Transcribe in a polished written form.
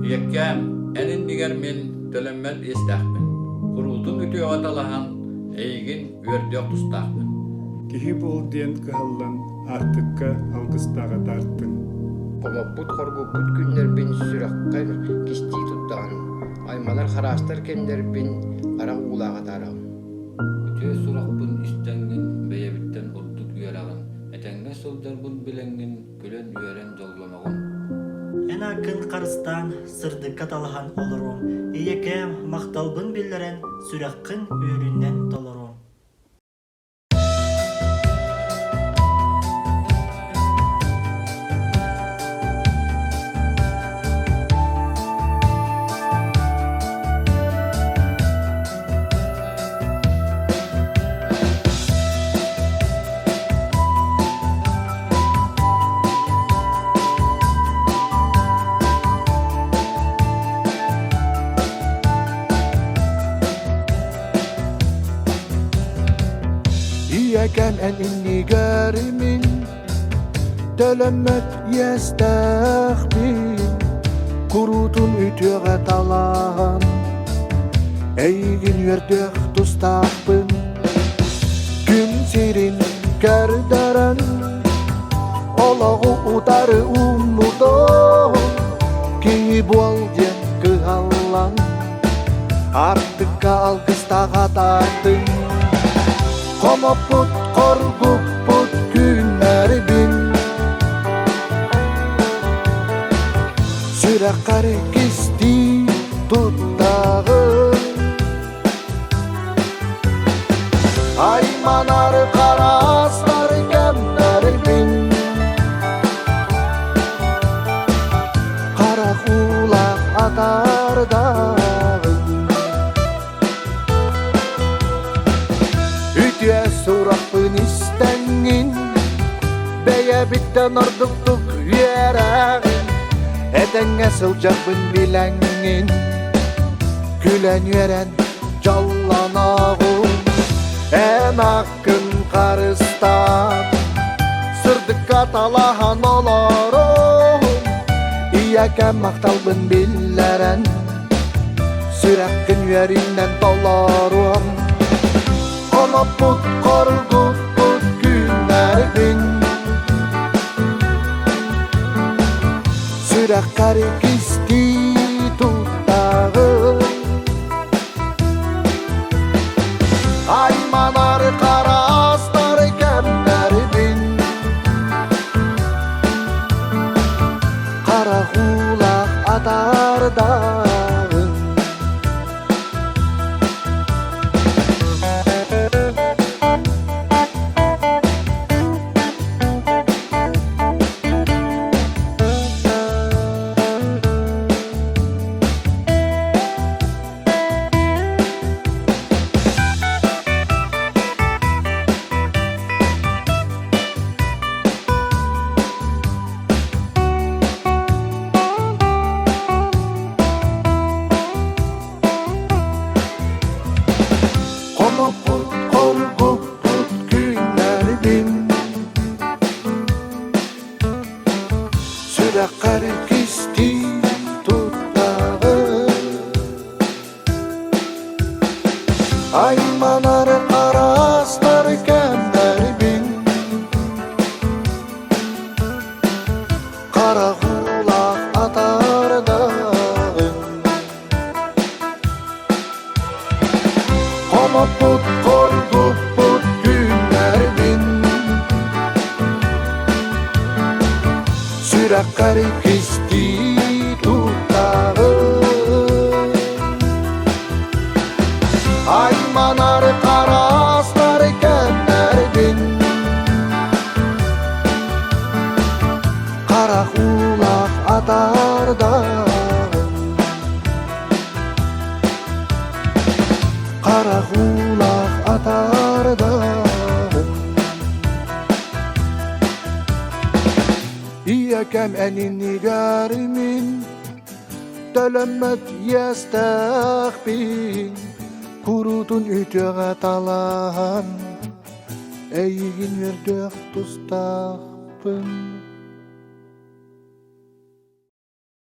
Ийэккээм, эн иннигэр мин төлөммөт иэстээхпин, куруутун үтүөҕэ талаһан, эйигин үөрдүөх тустаахпын. Киһи буол диэн кыһаллан аартыкка алгыстаах атаартыҥ. Хомоппут-хоргуппут күннэрбин сүрэххэр кистии туттаҕын, айманар хараастар кэмнэрбин харах уулаах атаараҕын. Үтүө сурахпын истэҥҥин, бэйэбиттэн ордук үөрэҕин, этэҥҥэ сылдьарбын билэҥҥин, күлэн-үөрэн дьоллоноҕун. Эн ааккын харыстаан, сырдыкка талаһан олоруом, ийэкээм, махталбын биллэрэн, сүрэххин үөрүүнэн толоруом. Ийэкэм эн иннигэр мин төлөммөт иэстээхпин куруутун үтүөҕэ талаһан эйигин үөрдүөх тустаахпын күн сирин көрдөрөн олоҕу утары ууммутум киһи буол диэн кыһаллан Артыкка алгыстаах атаардыҥ Хомоппут, хоргуппут күннэрбин Сүрэххэр кистии туттаҕын Айманар хараастар кэмнэрбин Харах уулаах атаардаҕын Үтүө сурахпын истэҥҥин Бэйэбиттэн ордуктук үөрэҕин Этэҥҥэ сылдьарбын билэҥҥин Күлэн-үөрэн дьоллоноҕун Эн аккын харыстаан Сырдыкка талаһан олорон Ийэкэм махталбын биллэрэн Сүрэххин үөрүүнэн толоруом Хомоппут, хоргуппут күннэрбин Сүрэххэр кистии туттаҕын Айманар хараастар кэмнэрбин Харах уулаах атаардаҕын Хомоппут, хоргуппут күннэрбин Сүрэххэр кистии туттаҕын Айманар араастар кэмнэрбин Харах уулаах атаардаҕын Хомоппут, хоргуппут күннэрбин Сүрэххэр кистии туттаҕын Айманар хараастар кэмнэрбин Харах уулаах атаардаҕын Харах уулаах атаардаҕын Ийэкэм эн иннигэр мин төлөммөт иэстээхпин Куруутун үтүөҕэ талаһан эйигин үөрдүөх тустаахпын.